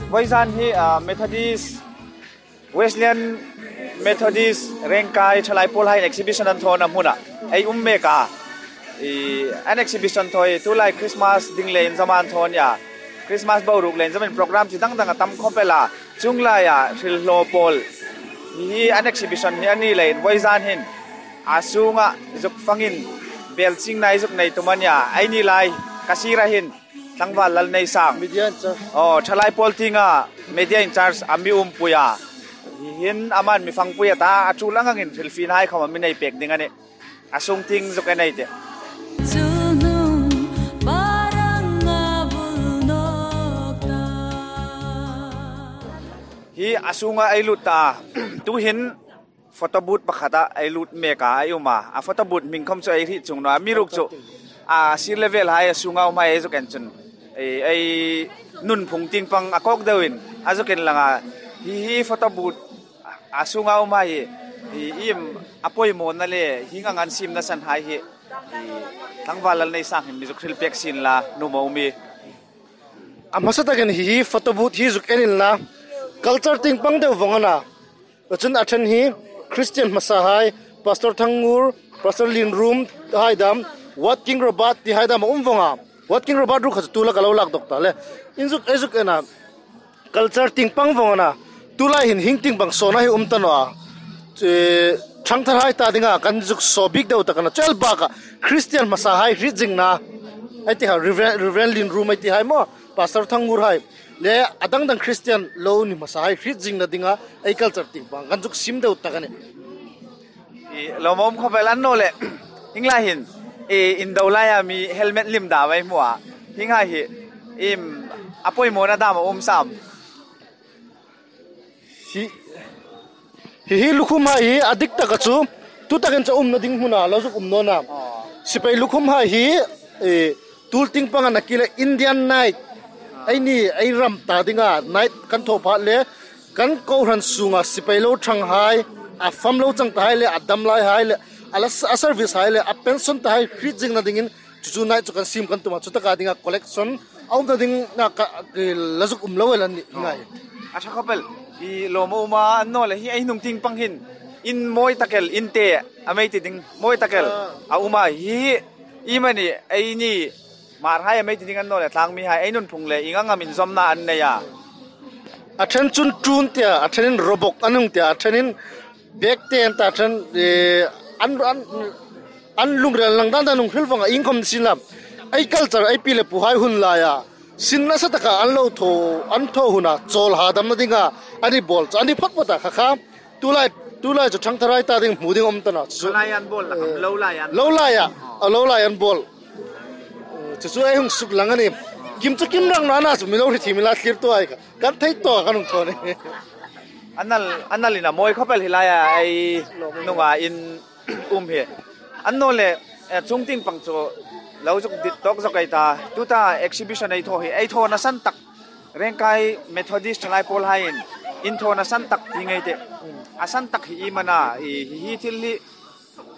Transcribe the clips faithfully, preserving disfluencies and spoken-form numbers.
Vawizan hi, ah, Methodist, Wesleyan Methodist Rengkai Thalai Pawl hai exhibition an thawna hmuna ei um mek a. I, an exhibition thaw hi tulai Christmas ding le inzawma an thaw a nih a. Christmas boruok le inzawmin program chi dang dang a tam khawp el a. Chuong laia hril hlaw pawl hi an exhibition hi a ni leiin vawizan hin a sunga zuk fangin bel chingna ei zuk nei tum a nih a. Eini lai ka sira hin Tlangval Lalneisang. Media in charge. Aw, Thalai Pawl tienga media in charge a mi umpui a. Hi hin aman mi fangpui a ta, a ṭul ang angin hrilfiena hai khawm a mi nei pek ding a nih. A sung tieng zuk ei nei teh. Hi a sunga ei lut ta. Tuhin photo booth pakhata ei lut mek a, ei um a. A photo booth hming khawm chu ei hriet chuong naw a. Amiruokchu a sir level hai a sunga um hai ei zuk en chun ei, ei nunphung tieng pang a kawk deuin a zuk en lang a. Hi, hi photo booth a sunga um hai hi, hi iem a pawimawna le hieng ang an siemna san hai hi, hi Tlangval Lalneisang hin mi zuk hril pek sien la, nuom a um ie. A hmasa takin hi, hi photo booth hi zuk en inla, culture tieng pang deu vawng a na. Chun a ṭhen hi Christian hmasa hai, Pastor Thangngur, Pastor Linrum hai dam, Wat King Robert ti hai dam a um vawng a. Wat King Robert ruok kha chu tu la ka lo lak dawk ta le. In zuk, ei zuk en a, culture tieng pang vawng a na. Tulai hin hieng tieng pang sawna hi um ta naw a. Chu, ṭhangthar hai ta dinga kan zuk saw bik deu tak a na. Chu el baka Christian hmasa hai hriet zingna ei ti hai, Reverend, Reverend Linrum ei ti hai maw, Pastor Thangngur hai le a dang dang Christian lo ni hmasa hai hriet zingna dinga ei culture tieng pang kan zuk siem deu tak a nih. I, lawm a um khawp el a ni naw le. Hieng lai hin, i, indo laia mi helmet lim dam ei hmu a. Hieng hai hi, iem, a pawimawna dam a um sam. Hi, hi, hi lukhum hai hi a dik taka chu, tu takin chu umna ding hmuna lo zuk um naw na. Aw. Sipai lukhum hai hi, e, tul tieng panga nakie le Indian night. Eini, ei ram ta dinga night kan thaw phat le, kan kohran sunga sipai lo ṭhang hai, a fam lo chang ta hai le, a dam lai hai le, a la, a service hai le, a pension ta hai hriet zingna dingin, chu chu night chu kan siem kan tum a, chu taka dinga collection a umna ding na ka, ka la zuk um lo el a nih, hi ngai. A ṭha khawp el, i lawm a um a, a ni naw le hi ei hnung tieng pang hin, in mawi tak el, in te, a mei ti ding, mawi tak el, ah, a um a, hi, iemani, eini, Hmar hai a mei ti ding a ni naw le, tlangmi hai, ei nunphung le, ieng ang am inzawmna an nei a. A ṭhen chun ṭun tia, a ṭhenin robok an hung tia, a ṭhenin bek te an ta ṭhen, eh, an, an, an lungril lang dan dan hung hril vawng a, iengkhawm ni sien la. Ei culture, ei pi le pu hai hun laia sin nasa taka an lo thaw, an thaw huna chawl hadamna dinga an bawl chu, an phawt phawt a kha kha. Tulai, tulai chu ṭhangthar hai ta ding hmu ding um ta naw chu. Lo lai an bawl la, eh, lo lai an. Lo laia, a lo lai an bawl. Chu chu ei hung suk lang a nih. Kim chu kim rang naw a na chu mi lo hriet thiem inla, thlirtu hai kha. Kan thei tawk kan hung thaw ni. A nal, a nal in a mawi khawp el hi laia ei hnunga in um hi. A ni naw le, eh, chuong tieng pang chu lo zuk dit tawk zawk ei ta. Tuta exhibition ei thaw hi, ei thawna san tak. Rengkai Methodist Thalai Pawl haiin in thawna san tak ti ngei teh. A san tak hi iem a na, i, hi, hi thil hi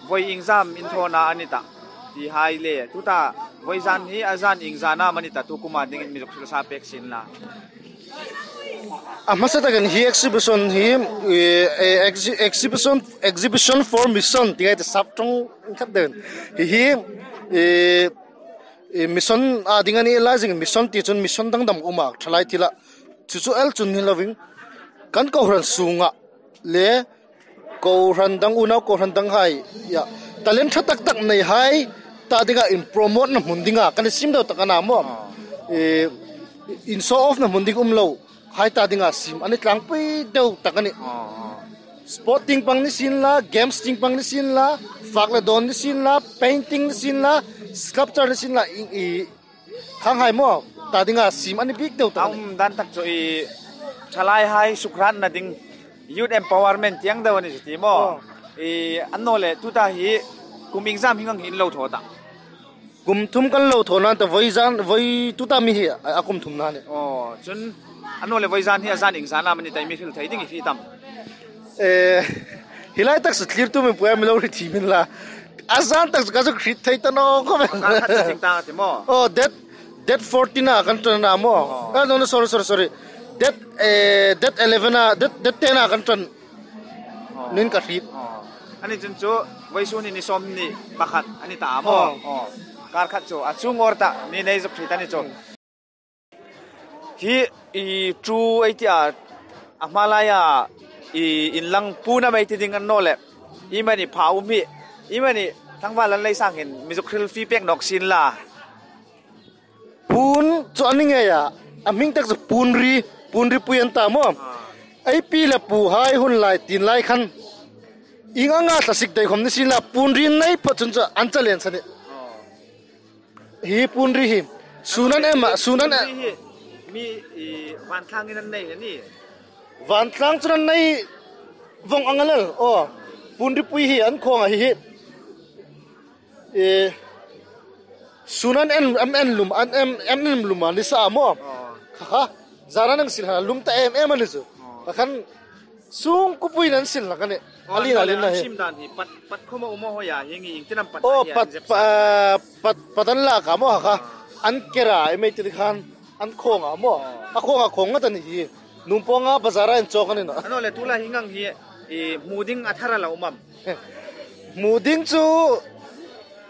voi iengzam in thawna a ni ta. Ti hai le, tuta vawizan hi a zan iengzam am a ni ta, tu kuma dingin mi zuk hril sa pek sien la. A hmasa takin hi exhibition hi, eh, eh, exhi-, exhibition, exhibition for mission, ti ngai teh sap ṭawng khat den. Hi hi, eh, eh, mission a ding a ni lai zing, mission ti chun mission dang dang um a, thalai thila. Chu chu el chun ni lovin, kan kohran sunga le kohran dang, unau kohran dang hai, ya, talent ṭha tak tak nei hai ta dinga in promote na hmun dinga kan siem deu tak a na maw. Ah. Eh, in show off na hmun ding um lo hai ta dinga siem a ni tlangpui deu tak a nih. Ah, ah. Sport tieng pang ni sien la, games tieng pang ni sien la, fak le dawn ni sien la, painting ni sien la, sculpture ni sien la, i, i, khang hai maw, ta dinga siem a ni bik deu tak a nih. A um dan tak chu i thalai hai sukratna ding, youth empowerment tieng deu a ni chu ti maw. Oh. I, a ni naw le, tuta hi kum iengzam hieng ang hi in lo thaw ta? Kum thum kan lo thaw nan ta, vawizan, voi tuta mi hi a, a kum thumna a nih. Oh, chun a ni naw le vawizan hi a zan iengzam am a ni ta, mi hril thei ding i hriet am? Eh, hi lai tak chu thlirtu mi puia mi lo hriet thiem inla. A zan tak chu ka zuk hriet thei ta naw khawp el. Kar khat chu ting ta ti maw? Oh, date, date fourteen a kan ṭan a na maw? Oh. Ah, no, no, sorry, sorry, sorry. Date, eh, date eleven a, date, date ten a kan ṭan. Aw. Nin ka hriet. Aw. Ani chun chu, vawisun hi ni sawmhni pakhat ani ta maw? Aw. Aw. Kar khat chu, a chung awr ta, ni nei zuk hriet ani chu. Hmm. Hi, i, tu ei ti a, a hma laia, i, inlang puon am ei ti ding a ni naw le. Iemani pha um hi, iemani tlangval Lalneisangin mi zuk hril fie pek nawk sien la. Puon chu a ni ngei a, a hming tak chu Puonri, Puonripui an ta maw? Ah. Ei pi le puhai hun lai, tienlai khan. Ieng anga thlasik dai khom ni sien la, Puonri nei phawt chun chu an challenge a nih. Ah. Hi Puonri hi. Sun an em a, sun an em. Puonri hi, mi, i, vantlangin an nei a nih. Vantlang chun an nei vong ang a lel. Aw, Puonripui hi an khawng a hi hi. E, sun an en, an en lum, an en, an en lum a ni sa maw? Aw. Kha kha. Zana nang sil ha lum ta em em a ni chu. Aw. Kha khan sungkuo puiin an sil hlak a nih. Aw, a lien, a lien an hi. Sim dan hi pat, pat khom a um a hoi a, hi ngi ieng tin am pat. Aw, a hi pat, an zep pa, sa. Pat, pat an lak a maw kha kha. Aw. An ker a, ei mei ti khan. An khawng a maw? Aw. A khawng a khawng ngat a ni hi. Nuom pawng a bazar a inchawk a ni naw. A naw le tu lai hi ngang hi, i, hmu ding a thar a la um am? Hmu ding chu,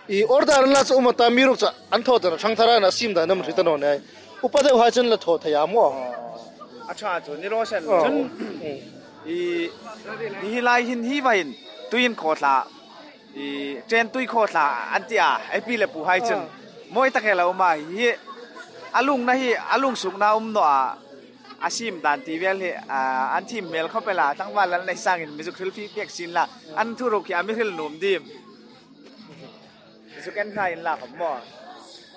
i, order an la chu um a ta, mi ruk chu an thaw ta naw, thangthar a na sim dan an hriet ta naw ni. Upa deuhai chun la thaw thei a maw? Aw. A ṭha chu, ni raw se. Aw. Chun, mm, i, hi lai hin hi vain, tuin khaw thla. I, chen tui khaw thla an ti a, ei pi le puhai chun. Ah. Mawi tak el a um a, hi a lungna hi, a lungsukna um naw a, a sim dan ti vel hi, a, an thiem hmel khawp el a, tlangval Lalneisangin mi zuk hril fie pek sien la, an thuruk hi a mi hril nuom dim. Zuk en hna inla khawp maw.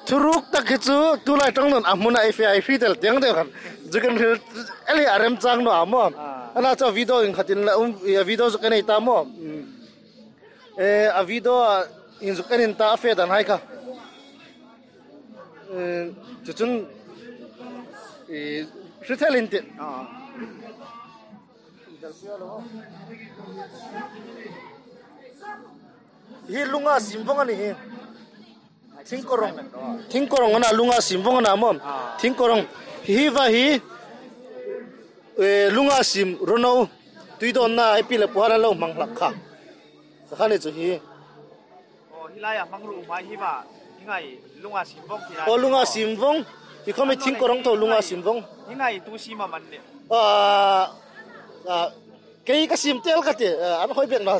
Thuruk tak hi chu, tu lai ṭawng nun a hmun a ei fe a ei hriet el tieng deu khan. Zuk en hril el hi a remchang naw a maw. Ah. Ana chu video ieng khat inla um, i, video zuk en ei ta maw. Mm. E, a video a inzuk en in ta a fe dan hai kha. E, chu chun, e, hre thel in tih. Ah. Hi lunga sim vong a ni hi. Thingkurong. Thingkurong a na, lunga sim vong a na maw. Ah. Thingkurong. Hi va hi, e, lunga sim ruo naw. Tui dawnna ei pi le puhai an lo hmang hlak kha. Kha kha ni chu hi. Aw, hi laia hmangruo hmai hi va, hi ngai lunga sim vong ti lai. Aw, lunga sim vong. Hi khom hi thingkurong thaw lunga sim vong. Hi ngai tu sim am a ni? Ah, ah, kei ka sim tel ka ti, ah, an hoi bek naw.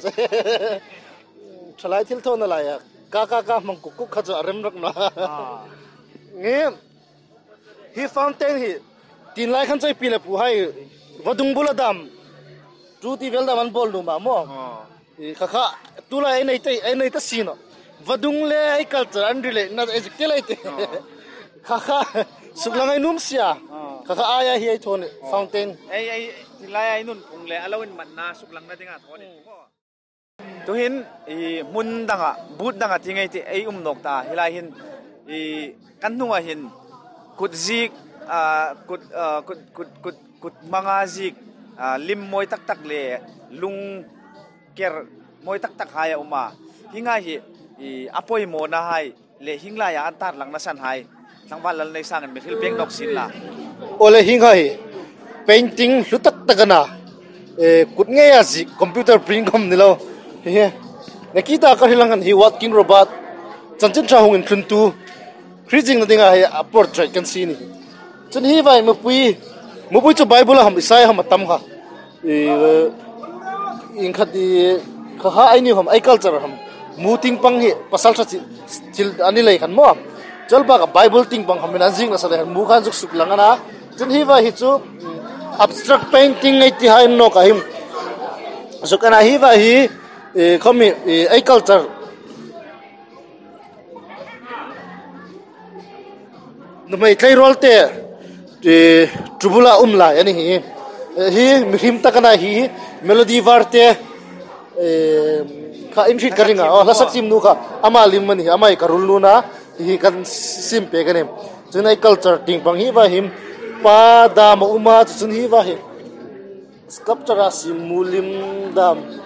Thalai thil thawna laia. Ka, ka, ka hmang kuk kuk kha chu a rem rak naw. Ah. Nge. Hi fountain hi, tienlai khan chu ei pi le puhai, vadung bula dam, tu ti vel dam an bawl nuom a maw. Aw. I, kha kha, tu lai ei nei ta, ei nei ta si naw. Vadung le ei culture an relate na, ei zuk ti lai ti. Aw. Kha kha, suklang ei nuom si a. Aw. Kha kha, aia hi ei thaw ni, aw, fountain. Ei, ei, tienlai ei nun phung le, a lo inmatna, suklangna dinga thaw ni. Tuhin, i, hmun danga, but danga ti ngei ti ei um nawk ta, hi lai hin, i, kan hnunga hin, kut ziek, a, kut, a, kut, kut, kut, kut hmanga ziek, a, lim mawi tak tak le, lung ker mawi tak tak hai a um a. Hi ngai hi, i, a pawimawna hai, le hieng laia an tarlangna san hai, tlangval Lalneisangin mi hril pek nawk sien la. Aw le, hieng hai painting hlu tak tak a na, e, kut ngeia ziek, computer print khom ni lo. Hi hi. Nakie ta ka hril ang khan hi Walking Robert, chanchin ṭha hung inthluntu, hre zingna dinga hi a portrait kan sie ni. Chun hi vai mipui, mipui chu Bible a hawm, Isaiah hawm a tam kha. I, ieng khat i, kha kha ei ni hawm, ei culture hawm. Mu tieng pang hi, pasal ṭha chi, thil a ni lei khan maw. Chal bak a Bible tieng pang hawm in an ziek nasa lei khan, mu khan zuk suklang a na. Chun hi vai hi chu, abstract painting ei ti hai nawk a hin. Zuk a na hi vai hi, i, khom hi, i, ei culture. Nuhmei tleirawl te, e, ṭubula um lai a ni hi. E, hi mihriem tak a na hi, Melody Var te, e, kha in hriet ka ring a. Aw, hla sak thiem nu kha, ama lim a ni hi, ama hi ka ruol nu a na, hi kan siem pek a nih. Chun ei culture tieng pang hi va hi, pa dam a um a, chu chun hi va hi. Sculpture a siem mu lim dam.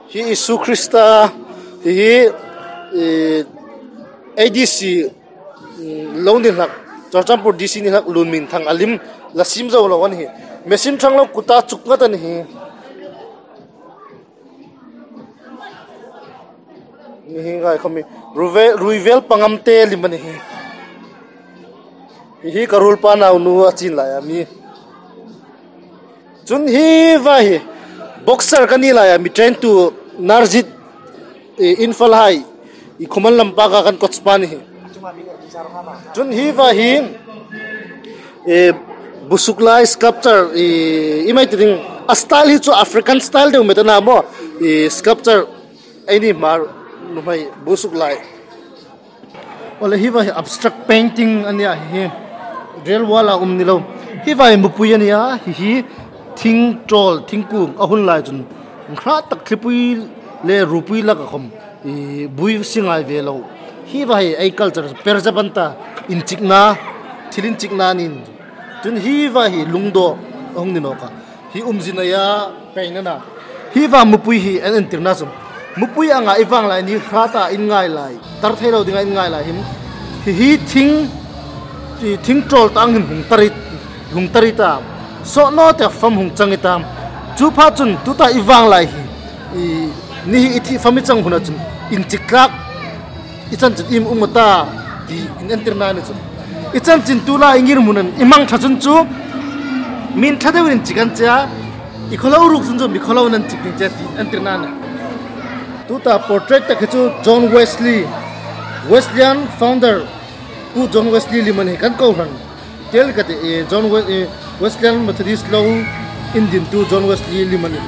Hi Isu Krista, hi, hi, eh, A D C lo ni hlak, Churachandpur D C ni hlak Lunminthang a lim la siem zo lo a ni hi. Machine ṭhang lo kuta chuk ngat a ni hi. Ni hi ngai khawm hi. Ruve-, Ruivel Pangamte lim a ni hi. Hi hi ka ruolpa naunu a chin lai a mi. Chun hi va hi boxer ka ni lai a mi train tu Narzit, eh, Imphal hai, i Khuman Lam Park a kan coach pa ni hi. Chun hi va hi, eh, bu suk lai sculpture, eh, i mai ti ding a style hi chu African style deu met a na maw, eh, sculpture ei ni Hmar nuhmei bu suk lai. Ole hi va hi abstract painting a ni a hi. Real wall a um ni lo. Hi va hi mupui a ni a. Hi hi thing ṭawl, thingkung a hun lai chun hrat tak thlipui le ruopui laka khawm i bui si ngai ve lo. Hi va hi ei culture perza banta inchikna, thil inchikna nin. Chun hi va hi lungdaw a hung ni nawk a. Hi umzie a, pain a na. Hi va mupui hi an entirna chu, mupui anga i vang lai ni hrata in ngai lai, tar thei lo dinga in ngai lai hin, hi hi thing, hi thing ṭawl ta ang hin hung tar i, hung tar i ta. Saw naw te fam hung chang i ta. Chu pha chun tuta i vang lai hi, i, ni hi i thi fam i chang huna chun inchik tlak i chanchin iem um a ta, ti in entirna ni chu. I chanchin tu la i ngirhmun an i hmang ṭha chun chu, min ṭha deuin inchik an che a, i khawlo ruok chun chu mi khawlo an chik ding che ti entirna ni. Tuta portrait tak hi chu John Wesley, Wesleyan founder, Pu John Wesley lim a ni hi kan kohran. Tel ka ti, eh, John We-, eh, Wesleyan Methodist lo indintu John Wesley lim a ni.